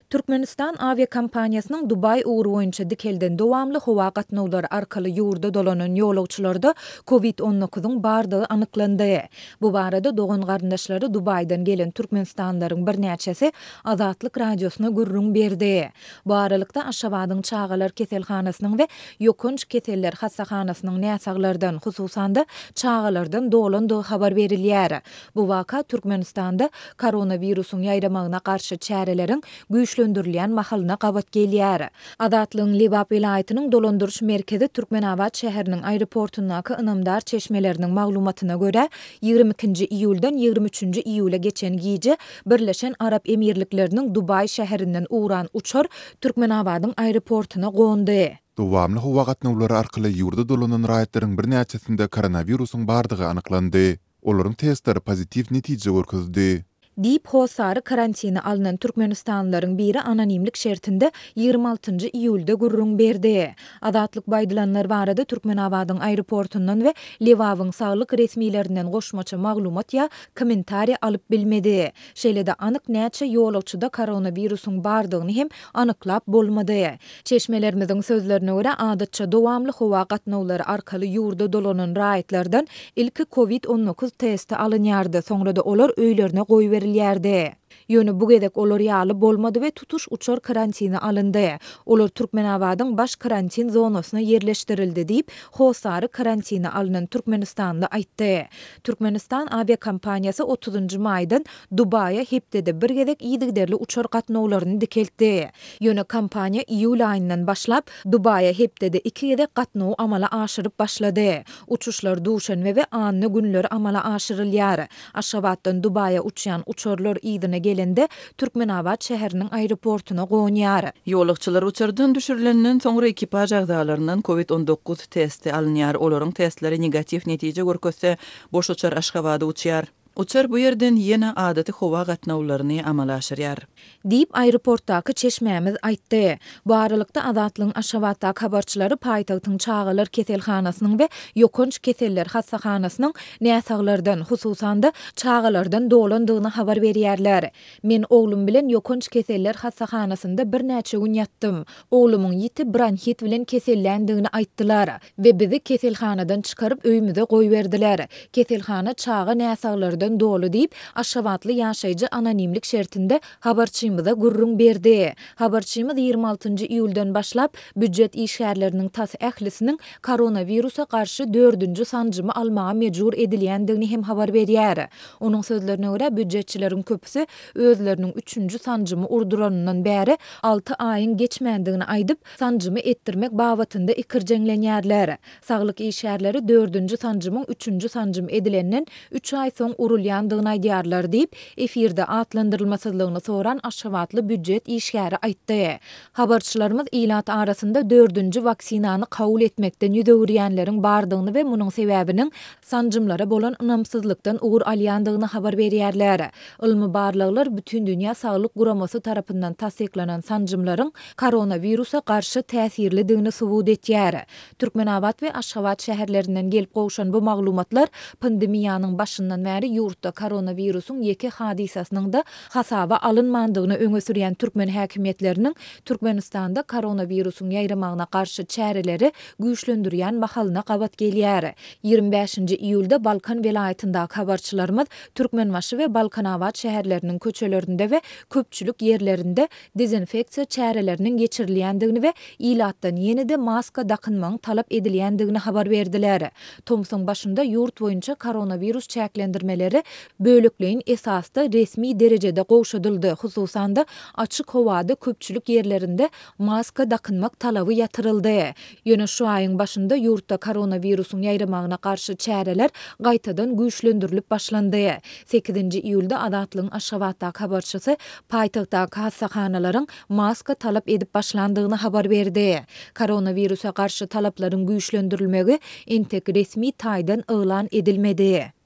Türkmenistan awiakompaniýasynyň Dubaý ugry boýunça dikelden dowamly howa gatnawlary arkaly ýurda dolanan ýolagçylarda Covid on dokuzyň bardygy anyklandy. Bu barada dogan-garyndaşlary Dubaýdan gelen türkmenistanlylaryň birnäçesi Azatlyk Radiosyna gürrüň berdi. Bu aralykda, Aşgabadyň çagalar keselhanasynyň we ýokanç keseller hassahanasynyň näsaglardan, hususan-da, çagalardan dolandygy habar berilýär. Bu waka Türkmenistanda koronawirusyň ýaýramagyna garşy çäreleriň güýçlendirilýän mahalyna gabat gelýär. Azatlygyň Lebap welaýatynyň dolandyryş merkezi Türkmenabat şäheriniň aeroportundaky ynamdar çeşmeleriniň maglumatyna görä, 22-nji iýuldan 23-nji iýula geçen gije Birleşen Arap Emirlikleriniň Dubaý şäherinden ugran uçar Türkmenabadyň aeroportuna gondy. Dowamly howa gatnawlary arkaly ýurda dolanan raýatlaryň birnäçesinde koronawirusyň bardygy anyklandy. Olaryň testleri pozitiw netije görkezdi. Diýip, hossary karantine alnan türkmenistanlylaryň biri anonimlik şertinde 26 nji iýulda gürrüň berdi. Azatlyk bu aýdylanlar barada Türkmenabadyň aeroportundan we Lebabyň saglyk resmilerinden goşmaça maglumat ýa kommentariý alyp bilmedi. Şeýle-de anyk näçe ýolagçyda koronawirusyň bardygyny hem anyklap bolmady. Çeşmelerimiziň sözlerine görä, adatça dowamly howa gatnawlary arkaly ýurda dolanan raýatlardan ilki covid 19 testi alynýardy, soňra-da olar öýlerine goýberilýärdi. Ýöne bu gezek olar ýaly bolmady we tutuş uçar karantine alyndy. Olar Türkmenabadyň baş karantin zonasyna ýerleşdirildi diýip, hossary karantine alnan türkmenistanly aýtdy. Türkmenistan awiakompaniýasy otuzynjy maýdan Dubaýa hepdede bir gezek yzygiderli uçar gatnawlaryny dikeltdi. Ýöne kompaniýa iýul aýyndan başlap, Dubaýa hepdede iki gezek gatnawy amala aşyryp başlady. Uçuşlar duşenbe we anna günleri amala aşyrylýar. Aşgabatdan Dubaýa uçýan uçarlar yzyna gelende, Türkmenabat şäheriniň aeroportuna gonýar. Ýolagçylar uçardan düşürilenden soňra ekipaž agzalaryndan covid 19 testi alynýar. Olaryň testleri negatiw netije görkezse, boş uçar Aşgabada uçýar. Uçar bu ýerden ýene adaty howa gatnawlaryny amala aşyrýar. Diýip, aeroportdaky çeşmämiz aýtdy. Bu aralykda, Azatlygyň Aşgabatdaky habarçylary paýtagtyň çagalar keselhanasynyň we ýokanç keseller hassahanasynyň näsaglardan, hususan-da, çagalardan dolandygyny habar berýärler. Men oglum bilen ýokanç keseller hassahanasynda birnäçe gün ýatdym. Oglumyň ýiti bronhit bilen keselländigini aýtdylar we bizi keselhanadan çykaryp öýümize goýberdiler. Keselhana çaga näsaglardan doly diýip, aşgabatly ýaşaýjy anonimlik şertinde habarçymyza gürrüň berdi. Habarçymyz 26 nji iýuldan başlap, býujet işgärleriniň tas ählisiniň koronawirusa garşy dördünji sanjymy almaga mejbur edilýändigini hem habar berýär. Onuň sözlerine görä, býujetçileriň köpüsi özleriniň üçünji sanjymy urduranyndan bäri alty aýyň geçmändigini aýdyp, sanjymy etdirmek babatynda ikirjeňlenýärler. Saglyk işgärleri dördünji sanjymyň üçünji sanjym edilenden üç aý soň urulýandygyny aýdýarlar diýip, efirde atlandyrylmasyzlygyny soran aşgabatly býujet işgäri aýtdy. Habarçylarymyz ilat arasynda dördünji waksinany kabul etmekden ýüz öwürýänleriň bardygyny we munuň sebäbiniň sanjymlara bolan ynamsyzlykdan ugur alýandygyny habar berýärler. Ylmy barlaglar Bütindünýä Saglyk Guramasy tarapyndan tassyklanan sanjymlaryň koronawirusa garşy täsirlidigini subut etýär. Türkmenabat we Aşgabat şäherlerinden gelip gowşan bu maglumatlar pandemiýanyň başyndan bäri ýurtda koronawirusyň ýeke hadysasynyň-da hasaba alynmandygyny öňe sürýän türkmen häkimiýetleriniň Türkmenistanda koronawirusyň ýaýramagyna garşy çäreleri güýçlendirýän mahalyna gabat gelýär. 25-nji iýulda Balkan welaýatyndaky habarçylarymyz Türkmenbaşy we Balkanabat şäherleriniň köçelerinde we köpçülik ýerlerinde dezinfeksiýa çäreleriniň geçirilýändigini we ilatdan ýene-de maska dakynmagyň talap edilýändigini habar berdiler. Tomsuň başynda ýurt boýunça koronawirus çäklendirmeleri bölekleýin esasda resmi derejede gowşadyldy, hususan-da, açyk howada köpçülik ýerlerinde maska dakynmak talaby ýatyryldy. Ýöne şu aýyň başynda ýurtda koronawirusyň ýaýramagyna garşy çäreler gaýtadan güýçlendirilip başlandy. Sekizinji iýulda Azatlygyň Aşgabatdaky habarçysy paýtagtdaky hassahanalaryň maska talap edip başlandygyny habar berdi. Koronawirusa garşy talaplaryň güýçlendirilmegi entek resmi taýdan yglan edilmedi.